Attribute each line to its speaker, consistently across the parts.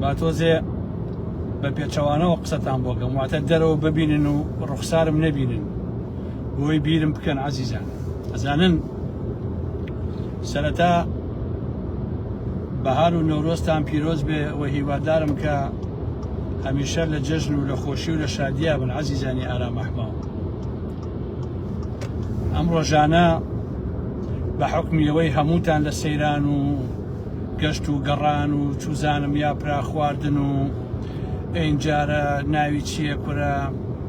Speaker 1: با تۆزێ بە پێچەوانەوە قسەتان بۆ کەم واتە دەرەوە ببینن و ڕوخسارم نەبینن بۆی بیرم بکەن عزیزان ئەزانن سەرەتا بەهار و نەورۆزتان پیرۆز بێ و هیوادارم کە هەمیشە لە جەژن و لە خۆشی و لە شادیا بن عزیزانی ئارام ئەحمەو ئەم ڕۆژانە بە حکمی ئەوەی هەمووتان لە سەیران و گەشت و گەڕان و چوزانم یاپرا خواردن و ئەینجارە ناوی چییە کورە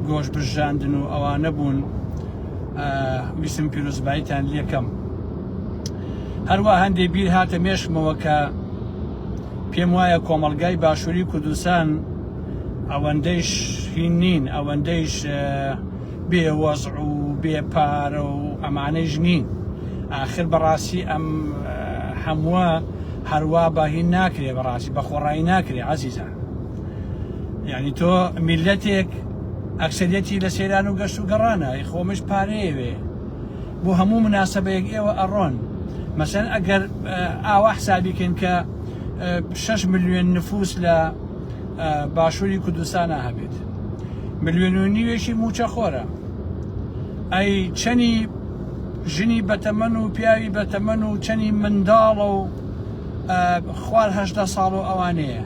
Speaker 1: گۆش برژاندن و ئەوانە بوون ویستم پیرۆزباییتان لێکەم هەروە هەندێ بیر هاتە مێشکمەوە کە پێم وایە کۆمەڵگای باشووری کوردستان ئەوەندەیش هین نین ئەوەندەیش بێ وەزع و بێ پارە و ئەمانەیش نین ئاخر بەڕاستی ئەم هەمووە هەروا بە هین ناکرێ بەڕاستی بە خۆڕایی ناکرێ عەزیزان یعنی تۆ میلەتێک ئەکسەریەتی لە سەیران و گەشت و گەڕانە ئی خۆمش پارەیەوێ بۆ هەموو مناسبەیەک ئێوە ئەڕۆن مەسەن ئەگەر ئاوا حسابیکەن کە 6 ملیۆن نفوس لە باشووری کوردستانە هەبێت ملیۆن و نیوێکی موچە خۆرە ئەی چەنی ژنی بەتەمەن و پیاوی بەتەمەن و چەنی منداڵە و خوار هەشدا ساڵ و ئەوانەیە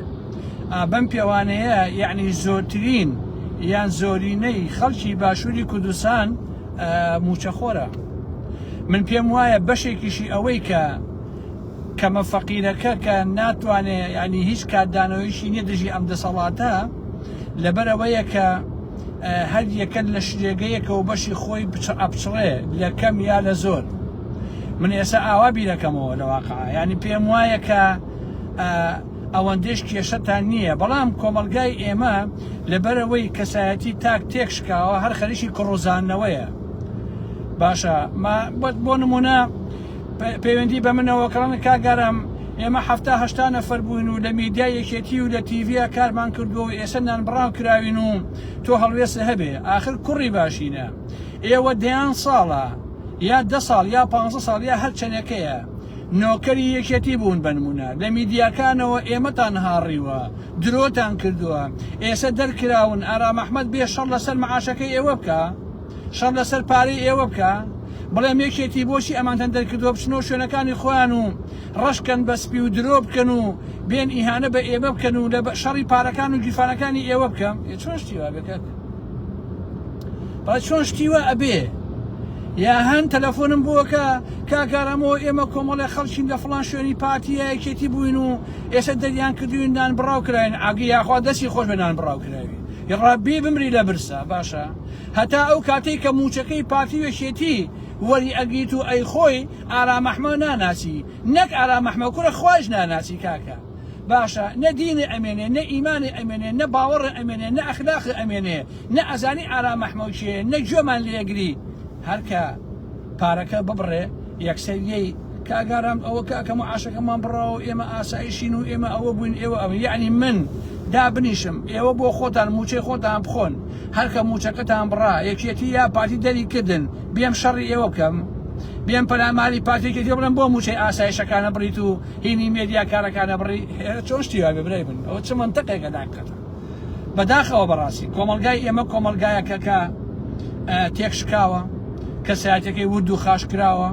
Speaker 1: بەم پێوانەیە یعنی زۆرترین یان زۆرینەی خەڵکی باشووری کوردستان موچەخۆرە من پێم وایە بەشێکیشی ئەوەی کە کەمە فەقیرەکە کە ناتوانێ ینی هیچ کاردانەوەیشی نییە دژی ئەم دەسەڵاتە لەبەرەوەیە کە هەر یەکە لە شرێگەیەکەوە بەشی خۆی ئەپچڕێ لە کەم یا لە زۆر من ئێستا ئاوا بیرەکەمەوە لە واقع ینی پێم وایە کە ئەوەندەش کێشەتان نییە بەڵام کۆمەلگای ئێمە لەبەرەوەی کەسایەتی تاک تێک شکاوە هەر خەریکی کڕوزانەوەیە باشە ما بۆ نمونە پەیوەندی بە منەوە کڕن کاک ئارام ئێمە حەفتا هەشتا نەفەر بووین و لە میدیای یەکێتی و لە تیڤیا کارمان کردووە و ئێستا نانبڕاو کراوین و تۆ هەڵوێست هەبێ ئاخر کوڕی باشینە ئێوە دەیان ساڵە یا دە ساڵ یا پ ساڵ یا هەر چەندەکەیە نۆکەری یەکێتی بوون بەنمونە لە میدیاکانەوە ئێمەتان هاڕیوە درۆتان کردووە ئێستا دەرکراون ئارام ئەحمەد بێ شەڕ لەسەر معاشەکەی ئێوە بکە شەڕ لەسەر پارەی ئێوە بکە بڵێم یەکێتی بۆچی ئەمانتان دەرکردووە بچنەوە شوێنەکانی خۆیان و ڕەشکەن بە سپی و درۆ بکەن و بێن ئیهانە بە ئێمە بکەن و لە شەڕی پارەکان و گیرفانەکانی ئێوە بکەم چۆن شتی وا بێ کاک با چۆن شتی وا ئەبێ یا هەن تەلەفۆنم بووە کە کاکارەمەوە ئێمە کۆمەڵێ خەڵکین لە فڵان شوێنی پارتی یا یەکێتی بووین و ئێستا دەریان کردوین نان بڕاو کراین ئاگی یاخوا دەستی خۆش بە نان بڕاو کراوی ڕەبی بمری لە برسا باشە هەتا ئەو کاتەی کە موچەکەی پارتی و یەکێتی وەری ئەگریت و ئەیخۆی ئارام ئەحمە ناناسی نەک ئارام ئەحمە کورە خوایش ناناسی کاکە باشە نە دینێ ئەمێنێ نە ئیمانێ ئەمێنێ نە باوەڕێ ئەمێنێ نە ئەخلاقێ ئەمێنێ نە ئەزانی ئارام ئەحمە کێیە نە گوێمان لێگری هەرکە پارەکە ببڕێ یەکسەر یەی کاک ئارام ئەوە کاکە معاشەکەمان بڕاوە و ئێمە ئاسایشین و ئێمە ئەوە بووین ئێوە ئەوە یعنی من دابنیشم ئێوە بۆ خۆتان موچەی خۆتان بخۆن هەرکە موچەکەتان بڕا یەکێتی یا پارتی دەری کردن بێم شەڕی ئێوە بکەم بێم پەلاماری پارتی یەکێتی بڵێم بۆ موچەی ئاسایشەکانە بڕیت و هینی مێدیاکارەکانە بڕی چۆن شتی وابێ برای من ئەوە چ مەنتقێکە داقەتە بەداخەوە بەڕاستی کۆمەڵگای ئێمە کۆمەڵگایەکە کە تێکشکاوە کەسایەتەکەی ورد و خاش کراوە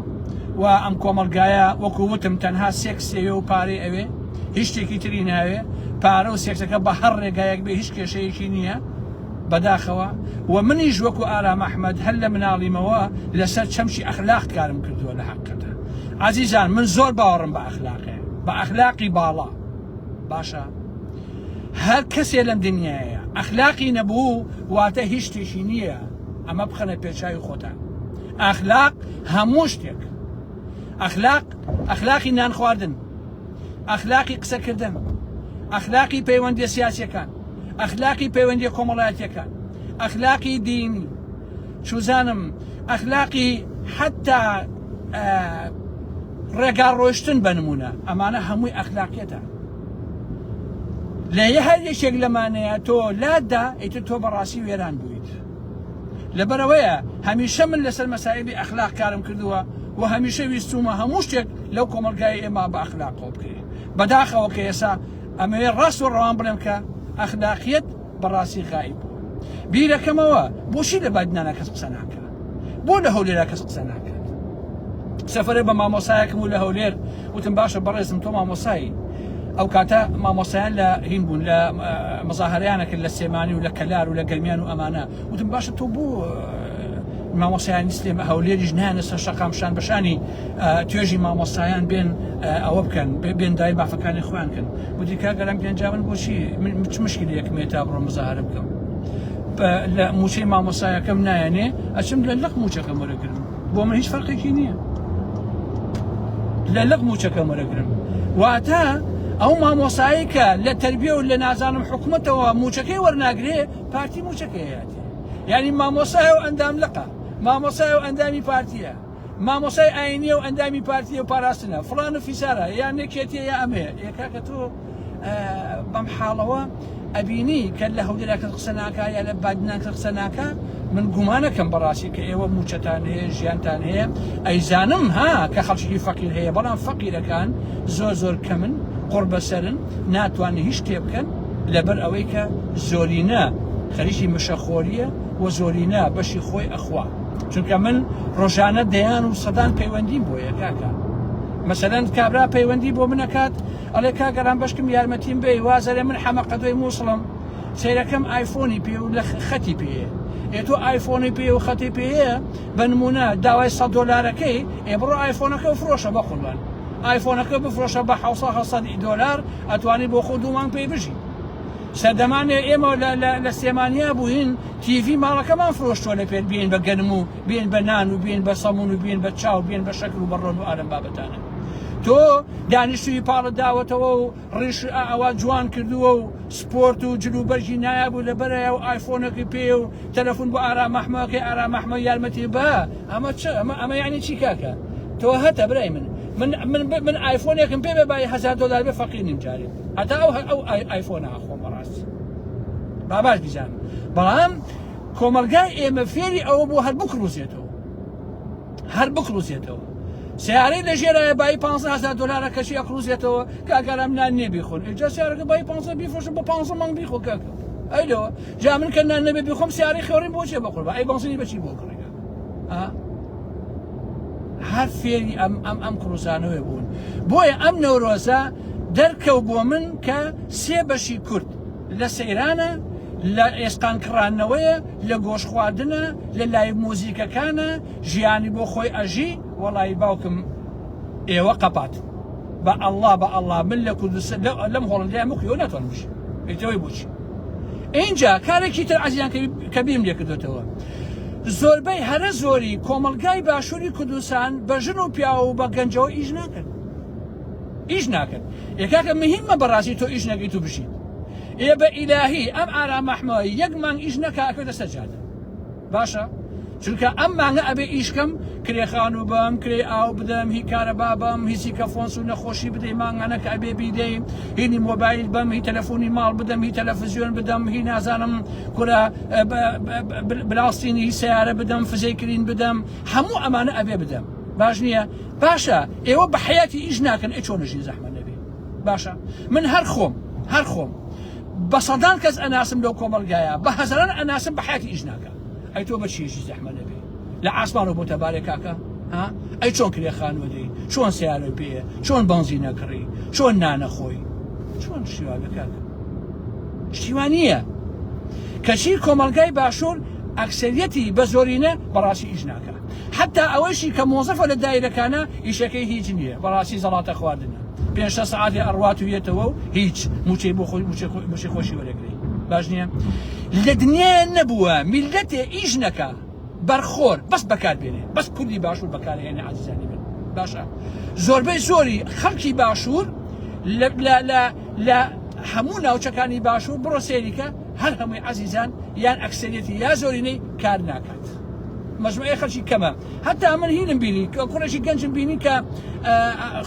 Speaker 1: و ئەم کۆمەڵگایە وەکو وتم تەنها سێکس ئەوێ و پارەی ئەوێ هیچ شتێکی تری ناوێ پارە و سێکسەکە بە هەر ڕێگایەک بێ هیچ کێشەیەکی نییە بەداخەوە و منیش وەکو ئارام ئەحمەد هەر لە مناڵیمەوە لەسەر چەمکی ئەخلاق کارم کردووە لە حەقیقەتە عزیزان من زۆر باوەڕم بە ئەخلاقێ بە ئەخلاقی باڵا باشە هەر کەسێ لەم دنیایە ئەخلاقی نەبوو واتە هیچ شتێکی نییە ئەمە بخەنە پێچوی خۆتان ئەخلاق هەموو شتێک ئەخلاق ئەخلاقی نان خواردن ئەخلاقی قسەکردن ئەخلاقی پەیوەندیە سیاسیەکان ئەخلاقی پەیوەندیە کۆمەڵایەتیەکان ئەخلاقی دینی چوزانم ئەخلاقی حتا ڕێگا ڕۆشتن بە نمونە ئەمانە هەمووی ئەخلاقیەتە لە هەر یەکێک لەمانەیە تۆ لاتدا ئیتر تۆ بەڕاستی وێران بوویت لەبەرئەوەیە هەمیشە من لەسەر مەسائیلی ئەخلاق کارم کردووە و هەمیشە ویستومە هەموو شتێک لەو کۆمەڵگای ئێمە بە ئەخلاقەوە بکرێ بەداخەوە کە ئێسا ئەمەوێ ڕاست و ڕەوان بڵێم کە ئەخلاقیەت بەڕاستی غائیب بووە. بیرەکەمەوە بۆچی لە بادینانا کەس قسە ناکا؟ بۆ لە هەولێرا کەس قسە ناکات؟ سەفەرێ بە مامۆسایەکم و لە هەولێر وتم باشە بەڕێزم تۆ مامۆسایی ئەو کاتە مامۆسایان لە هین بوون لە مەزاهرەیانە کرد لە سێمانی و لە کەلار و لە گەرمیان و ئەمانە وتم باشە تۆ بۆ مامۆسایانی سلێمە هەولێریش نایەنە سەر شەقام شان بەشانی توێژی مامۆستایان بێن ئەوە بکەن بێن دای مافەکانی خۆیان کەن وتی کاکە لەم گەنجا من بۆچی من چ مشکلەیەکم هەیە تا بڕۆم مزاهرە بکەم لە موچەی مامۆسایەکەم نایەنێ ئەچم لە لق موچەکەم وەرەگرم بۆ من هیچ فەرقێکی نییە لە لق موچەکەم وەرەگرم واتە ئەو مامۆسایی کە لە تربیە و لە نازانم حکومەتەوە موچەکەی وەرناگرێ پارتی موچەکەیەتی یعنی مامۆسایە و ئەندام لقە مامۆسایە و ئەندامی پارتیە مامۆسای ئاینیە و ئەندامی پارتیە و پاراستنە فڵان و فیسارە یان یەکێتیە یا ئەمەیە ئێ کاکە تۆ بەم حاڵەوە ئەبینی کە لە هەولێرا کەس قسە ناکا یا لە بادینان کەس قسە ناکا من گومانەکەم بەڕاستی کە ئێوە موچەتان هەیە ژیانتان هەیە ئەیزانم ها کە خەڵکی فەقیر هەیە بەڵام فەقیرەکان زۆر زۆر کەمن قڕ بەسەرن ناتوانن هیچ شتێ بکەن لەبەر ئەوەی کە زۆرینە خەریکی مشەخۆریە و زۆرینە بەشی خۆی ئەخوا چونکە من ڕۆژانە دەیان و سەدان پەیوەندیم بۆیە کاکە مەسەلەن کابرا پەیوەندی بۆ منەکات ئەڵێ کاگەران بەشکم یارمەتیم بێ وازەرێ من حەمە قەدۆی مووسڵم سەیرەکەم ئایفۆنی پێ و لە خەتی پێیە ئێ تۆ ئایفۆنی پێ و خەتی پێیە بە نمونە داوای 100 دۆلارەکەی ئێ بڕۆ ئایفۆنەکە و فرۆشە بە قوربان ئایفۆنەکە بفرۆشە بە 700 دۆلار ئەتوانی بۆ خۆ دوو مانگ پێی بژی سەردەمانێ ئێمە لە سلێمانیا بووین تیڤی ماڵەکەمان فرۆشتووە لە پێت بێین بە گەنم و بێین بە نان و بێین بە سەمون و بێین بە چا و بێین بە شەکر و بە ڕۆن و ئالەم بابەتانە تۆ دانیشتووی پاڵت داوەتەوە و ڕیش ئەوە جوان کردووە و سپۆرت و جلوبەرگی نایاب و لەبەرەیە و ئایفۆنەکەی پێ و تەلەفۆن بۆ ئارام ئەحمەکەی ئارام ئەحمە یارمەتی بە ئەمە چ ئەمە ئەمە یعنی چی کاکە تۆ هەتە برای من من من من ئایفۆنێکم پێ بێ بای 1000 دلار بێ فەقیر نیم جارێ هەتا ئەو ئەو ئایفۆنە ئەخۆم بەڕاستی با باش بیزانم بەڵام کۆمەلگای ئێمە فێری ئەوە بۆ هەر بکڕوزێتەوە هەر بکڕوزێتەوە سیارەی لە ژێرایە بای 15000 دلارە کەشی ئەکڕوزێتەوە کاکارم نان نییە بیخۆن ئینجا سیارەکە بای 15 بیفرۆشم بە 15 مانگ بیخۆ کاکە ئەی لەوە جا من کە نان نەبێ بیخۆم سیارەی خێڕین بۆ چیە بەقوربا ئەی بەنزینی بەچی بۆ کڕی هەر فێری ئەم ئەم ئەم کڕوزانەوەی بوون بۆیە ئەم نەورۆزە دەرکەو بۆ من کە سێ بەشی کورد لە سەیرانە لە ئێسقان کڕانەوەیە لە گۆش خواردنە لە لای موزیکەکانە ژیانی بۆ خۆی ئەژی وەڵی باوکم ئێوە قەپات بە ئەڵڵا بە ئەڵڵا من لە کوردستان لەم هۆڵندای مخیەوە ناتوانم بژیم ئیتەوەی بۆچی ئینجا کارێکی تر عەزیزان کە بیرم لێ کردوێتەوە زۆربەی هەرە زۆری کۆمەڵگای باشووری کوردستان بە ژن و پیاو و بە گەنجەوە ئیش ناکەن ئیش ناکەن یەکاکە مهمە بەڕاستی تۆ ئیش نەکەیت و بژیت ئێ بە ئیلاهی ئەم ئارام ئەحمە یەک مانگ ئیش نەکا ئەکەوێتە سەر جادە باشە چونکە ئەم مانگە ئەبێ ئیش کەم کرێ خانوو بەم کرێ ئاو بدەم هی کارەبا بەم هیچی کە فۆنس و نەخۆشی بدەی مانگانە کە ئەبێ بیدەی هینی مۆبایل بەم هی تەلەفۆنی ماڵ بدەم هی تەلەفزیۆن بدەم هی نازانم کورە بلاستینی هی سیارە بدەم فزەی کرین بدەم هەموو ئەمانە ئەبێ بدەم باش نییە باشە ئێوە بە حیاتی ئیش ناکەن ئێ چۆن ژین زەحمە نەبێ باشە من هەر خۆم هەر خۆم بە سەدان کەس ئەناسم لەو کۆمەڵگایە بە هەزاران ئەناسم بە حیاتی ئیش ناکە ئەی تۆ بە چیژی زەحمە نەبێ لە ئاسمانەوە بۆتە بارێ کاکە ها ئەی چۆن کرێ خانووە دەی چۆن سیارە پێیە چۆن بەنزینە کڕی چۆن نانە خۆی چۆن شیوابێ کاکە شتیوان نییە کەچی کۆمەڵگای باشوور ئەکسەریەتی بە زۆرینە بەڕاستی ئیش ناکە حتا ئەوەیشی کە مۆزەفە لە دایرەکانە ئیشەکەی هیچ نییە بەڕاستی زەڵاتە خواردنە پێ شە سەعاتێ ئەڕوات و یەتەوە و هیچ موچەی بۆ خۆی موچەی خۆشی وەرەگری باش نییە لە دنیا نەبووە میلەتێ ئیش نەکا بەرخۆر بەس بەکار بێنێ بەس کوردی باشوور بەکارهێنێ عزیزانی من باشە زۆربەی زۆری خەڵکی باشوور لە لە لە هەموو ناوچەکانی باشوور بڕۆ سێریکە هەر هەمووی عزیزان یان ئەکسەریەتی یا زۆرینەی کار ناکات مەجموعەی خەڵکی کەمە هەتا من هینم بینی کوڕێکی گەنجم بینی کە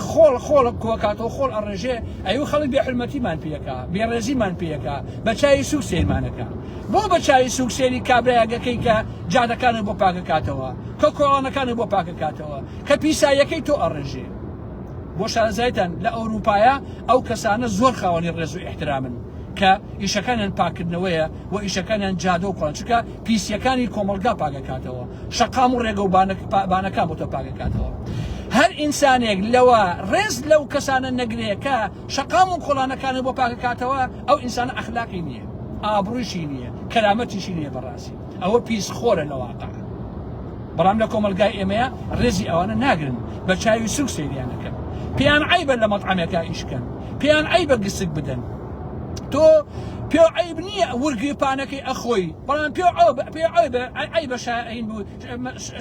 Speaker 1: خۆڵ خۆڵ کۆکاتەوە خۆڵ ئەڕێژێ ئەو خەڵک بێ حرمەتیمان پێەکە بێڕێزیمان پێەکە بە چای سوک سەیرمانەکە بۆ بە چای سوک سێری کابرایەکەی کە جادەکانت بۆ پاکەکاتەوە کە کۆڵانەکانت بۆ پاکەکاتەوە کە پیساییەکەی تۆ ئەڕێژێ. بۆ شارەزایتان لە ئەوروپایە ئەو کەسانە زۆر خاوەنی ڕێز و ئیحترامن کە ئیشەکانیان پاکردنەوەیە و ئیشەکانیان جادە و کۆڵان چونکە پیسیەکانی کۆمەڵگا پاکەکاتەوە شەقام و ڕێگە و بانەکان بۆ تۆ پاکەکاتەوە هەر ئینسانێک لەوە ڕێز لەو کەسانە نەگرێ کە شەقام و کۆڵانەکانی بۆ پاکەکاتەوە ئەو ئینسانە ئەخلاقی نییە ئابڕوویشی نییە کەرامەتیشی نییە بەڕاستی ئەوە پیس خۆرە لە واقع بەڵام لە کۆمەڵگای ئێمەیە ڕێزی ئەوانە ناگرن بە چاوی سوک سەیریان دەکەن پێیان عیبە لە مەطعەمێکا ئیشکەن پێیان عیبە گسک بدەن تۆ پێ عیب نییە ورگی پانەکەی ئەخۆی بەڵام پێ پێ عیبە عیبە شاین بوو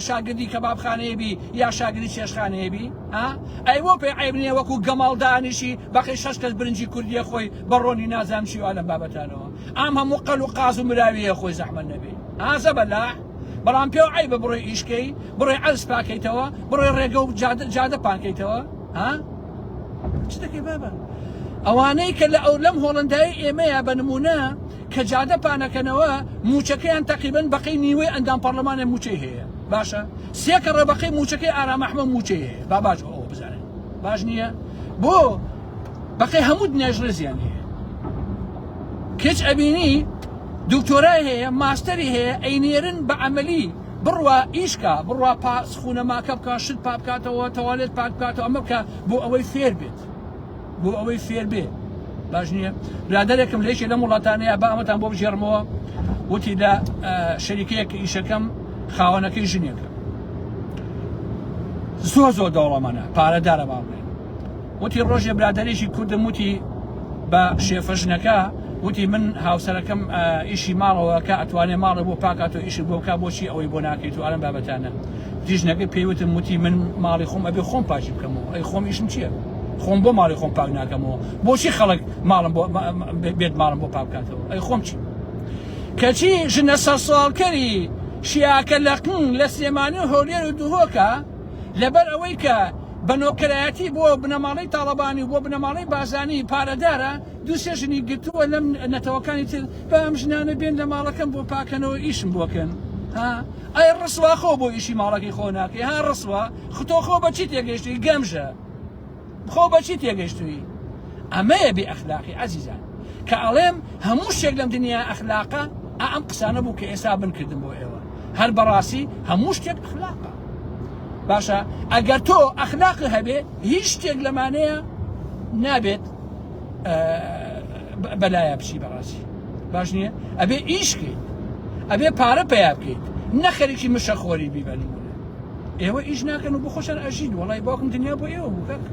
Speaker 1: شاگردی کەبابخانەیە بی یا شاگری چێشخانەیە بی ها ئەی بۆ پێ عیب نییە وەکو گەماڵ دانیشی بەقی شەش کەس برنجی کوردیە خۆی بە ڕۆنی نازانم چی لەم بابەتانەوە ئام هەموو قەل و قاز و مراویە خۆی زەحمەت نەبێ ها زەبەلاح بەڵام پێو عەیبە بڕۆی ئیشکەی بڕۆی عەرز پاکەیتەوە بڕۆی ڕێگە و جادە جادە پانکەیتەوە ها چ دەکەی بابە ئەوانەی کە لە ئەو لەم هۆڵندای ئێمەیە بە نمونە کە جادە پانەکەنەوە موچەکەیان تقریبا بەقەی نیوەی ئەندام پەرلەمانە موچەی هەیە باشە سێکەڕە بەقەی موچەکەی ئارام ئەحمە موچەی هەیە با باش ئەوە بزانن باش نییە بۆ بەقەی هەموو دنیاش ڕێزیان هەیە کچ ئەبینی دکتۆرای هەیە ماستەری هەیە ئەینێرن بە عەمەلی بڕوا ئیشکا بڕوا پا سخونە ماکە بکا شت پا بکاتەوە تەوالێت پاک بکاتەوە ئەمە بکا بۆ ئەوەی فێر بێت بۆ ئەوەی فێر بێ باش نییە برادێکم لە یەکێ لەم وڵاتانەیە با ئەمەتان بۆ بگێڕمەوە وتی لە شەریکەیەک ئیشەکەم خاوەنەکەی ژنێکە زۆر زۆر دەوڵەمەنە پارەدارە با بڵێن وتی ڕۆژێ برادەرێکی کوردم وتی بە شێفە ژنەکە وتی من هاوسەرەکەم ئیشی ماڵەوە کە ئەتوانێ ماڵە بۆ پاکات و ئیشی بۆ بکا بۆچی ئەوەی بۆ ناکەیت و ئەلم بابەتانە ژنەکە پێی وتم وتی من ماڵی خۆم ئەبێ خۆم پاکی بکەمەوە ئەی خۆم ئیشم چییە خۆم بۆ ماڵی خۆم پاک ناکەمەوە بۆچی خەڵک ماڵم بۆ بێت ماڵم بۆ پاک بکاتەوە ئەی خۆم چی کەچی ژنە سەرساڵکەری شیاکە لەقن لە سلێمانی و هەولێر و دهۆکە لەبەر ئەوەی کە بە نۆکەرایەتی بۆ بنەماڵەی تاڵەبانی و بۆ بنەماڵەی بازانی پارەدارە، دوو سێ ژنی گرتووە لەم نەتەوەکانی تر، با ئەم ژنانە بێن لە ماڵەکەم بۆ پاکەنەوە ئیشم بۆ کەن. ها؟ ئەی ڕسوا خۆ بۆ ئیشی ماڵەکەی خۆ ناکەی ها ڕسوا؟ تۆ خۆ بە چی تێگەیشتووی گەمژە؟ خۆ بە چی تێگەیشتووی؟ ئەمەیە بێ ئەخلاقی عەزیزان. کە ئەڵێم هەموو شتێک لەم دنیا ئەخلاقە، ئا ئەم قسانە بوو کە ئێستا بن کردم بۆ ئێوە. هەر بەڕاستی هەموو شتێک ئەخلاقە. باشە ئەگەر تۆ ئەخلاق هەبێ هیچ شتێک لەمانەیە نابێت بەلایە بچی بەڕاستی باش نییە ئەبێ ئیش کەیت ئەبێ پارە پەیا بکەیت نەخەریکی مشە خۆری بی بە نمونە ئێوە ئیش ناکەن و بخۆشان ئەژین وەڵای باوکم دنیا بۆ ئێوە بوو کاک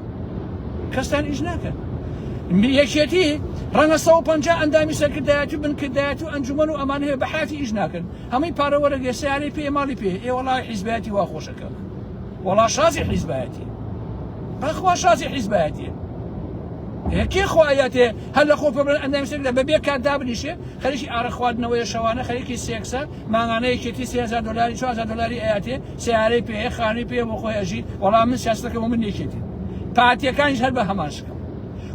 Speaker 1: کەستان ئیش ناکەن یەکێتی ڕەنگە 150 ئەندامی سەرکردایەتی و بنکردایەتی و ئەنجومەن و ئەمان هەیە بە حیاتی ئیش ناکەن هەمووی پارە وەرەگرێ سەیارەی پێ ماڵی پێ ئێ وەڵا حیزبایەتی وا خۆشە کاک وەڵا شازی حیزبایەتی بەخوا شازی حیزبایەتیە ئێ کێ خوایەتێ هەر لە خۆ پێ بڵێن ئەندامی سەرکردە بەبێ کار دابنیشێ خەریکی ئارە خواردنەوەیە شەوانە خەریکی سێکسە مانگانە یەکێتی 3000 دلاری 4000 دلاری ئەیاتێ سیارەی پێ خانووی پێ بۆ خۆی ئەژی وەڵا من سیاسەتەکەم و من یەکێتی پارتیەکانیش هەر بە هەمان شکڵ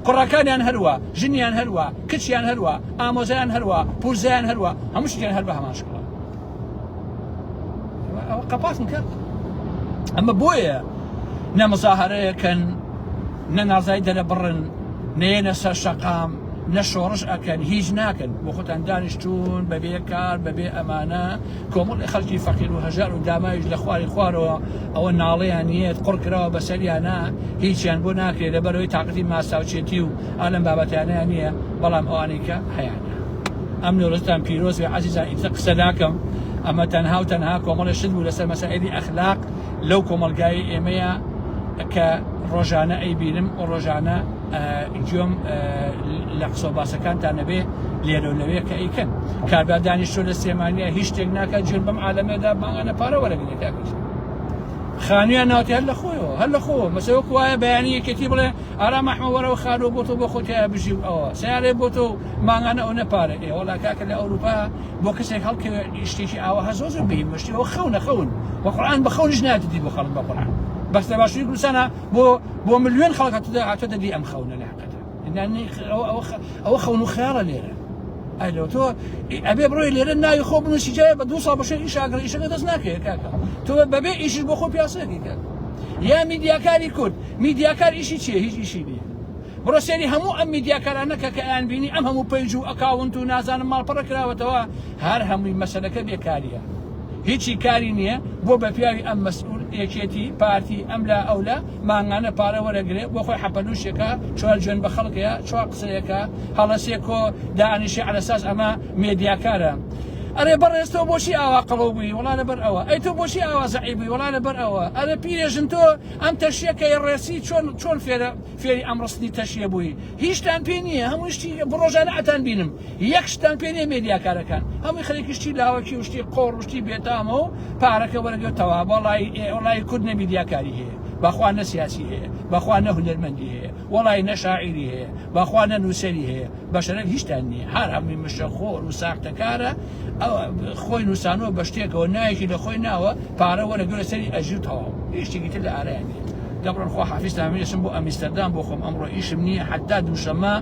Speaker 1: کوڕەکانیان هەروا، ژنیان هەروا، کچیان هەروا، ئامۆزایان هەروا، پورزایان هەروا، هەموو شتیان هەر بە هەمان شکڵە. ئەوە قەپاتن کرد. ئەمە بۆیە نە مزاهرەیەکەن، نە نازای دەرەبڕن، نەیەنە سەر شەقام، نە شۆڕش ئەکەن، هیچ ناکەن. بۆ خۆتان دانیشتوون بەبێ کار، بەبێ ئەمانە. کۆمەڵی خەڵکی فەقیر و هەژار و داماویش لە خواری خوارەوە ئەوە ناڵەیان یەت قڕ کراوە بەسەریانا هیچیان بۆ ناکرێت لەبەرەوەی تاقەتی ماستاوچێتی و ئالەم بابەتانەیان نییە بەڵام ئەوانەی کە هەیانە ئەم نەورۆزتان پیرۆز بێ عەزیزان ئیتر قسە ناکەم ئەمە تەنها و تەنها کۆمەڵی شت بوو لەسەر مەسائلی ئەخلاق لەو کۆمەڵگای ئێمەیە کە ڕۆژانە ئەیبینم و ڕۆژانە گوێم لە قسە و باسەکانتان نەبێ لێرە و لەوێ کە ئەیکەن کابرا دانیشتووە لە سلێمانیا هیچ شتێک ناکات جوێن بەم عالەمەدا مانگانە پارە وەرەگرێ کاکە خانویان ناوتێ هەر لە خۆیەوە هەر لە خۆوە مەسە وەکو وایە بەیانی یەکێتی بڵێ ئارام ئەحمە وەرەوە خانوو بۆ تۆ بۆ خۆ تیایا بژی و ئەوە سیارەیە بۆ تۆ و مانگانە ئەو نەپارە ئێ وەڵا کاکە لە ئەوروپا بۆ کەسێک هەڵکەوێ شتێکی ئاوا هە زۆر زۆر بەهیم شتی ئەوە خەونە خەون بە قورئان بە خەونیش نایەتە دی بۆ خەڵک بە قورئان بەس لە باشووری کوردستانە بۆ بۆ ملیۆن خەڵک هاتۆتە دی ئەم خەونە لە حەقیقەتە ئەوە خەون و خەیاڵە لێرە ئەلۆ تۆ ئەبێ بڕۆی لێرە ناوی خۆ بنووسی جایە بە دوو ساڵ بەشێ ئیش ئاگرە ئیشەکە دەست ناکەوێت کاکە تۆ بەبێ ئیشش بۆ خۆ پیاسەیەکی کاکە. یا میدیاکاری کورد میدیاکار ئیشی چیە هیچ ئیشی نیە بڕۆ سێری هەموو ئەم میدیاکارانە کە کە ئەیان بینی ئەم هەموو page و account و نازانم ماڵپەڕە کراوەتەوە هەر هەمووی مەسەلەکە بێکاریە هیچی کاری نییە بۆ بە پیاوی ئەم مەسئول یەکێتی پارتی ئەم لا ئەولا مانگانە پارە وەرەگرێ بۆ خۆی حەپەلوشێکە چوار جوێن بە خەڵکەیە چوار قسەیەکە هەڵەسێ کۆ دانیشێ عەلەساس ئەمە مێدیاکارە ئەرێ بەڕێز تۆ بۆچی ئاوا قەڵەو بووی وەڵا لەبەر ئەوە ئەی تۆ بۆچی ئاوا زەعیف بووی وەڵا لەبەر ئەوە ئەرێ پیرێژن تۆ ئەم تەشیە کە ڕێسی چۆن چۆن فێرە فێری ئەم ڕستنی تەشیە بووی هیچتان پێ نییە هەموو شتی ڕۆژانە ئەتان بینم یەک شتان پێ نییە مێدیاکارەکان هەمووی خەریکی شتی لاوەکی و شتی قۆڕ و شتی بێتامە و پارەکە وەرەگرتەوە وەڵای وەڵای کورد نە میدیاکاری هەیە بەخوا نە سیاسی هەیە بەخوا نە هونەرمەندی هەیە وەڵای نە شاعیری هەیە بەخوا نە نووسەری هەیە بەشەرەف هیچتان نییە هەر هەمووی مشەخۆر و ساختەکارە خۆی نووسانەوە بە شتێکەوە نایەکی لە خۆی ناوە پارە وەرەگرە سەری ئەژی و تەواو هیچ شتێکی تر لە ئارایان نییە دەبڕن خوا حافیزتان بێ بۆ ئەمیستەردام بۆ خۆم ئەمڕۆ ئیشم نییە حتا دووشەمە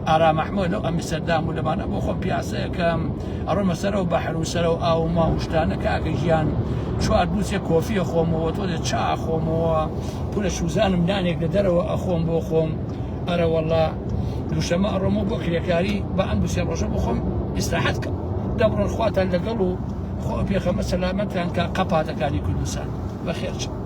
Speaker 1: ئارام ئەحمەد لەو ئەمیستەردام و لەمانە بۆ خۆم پیاسەیەکەم ئەڕۆمە سەرەوە بەحر و سەرەوە ئاو و ما و شتانە کاکە گیان چوار دووسێ کۆفیە خۆمەوە تۆزێ چا خۆمەوە پورە سوزانم نانێک لە دەرەوە ئەخۆم بۆ خۆم ئەرە وەڵا دووشەمە ئەڕۆمەوە بۆ کرێکاری بە ئەم دووسێ ڕۆژە بۆ خۆم ئیسراحەت کەم دەبڕۆن خواتان لەگەڵ و خۆ پێخەمە سەلامەتان کە قەپاتەکانی کوردستان بەخێرچن.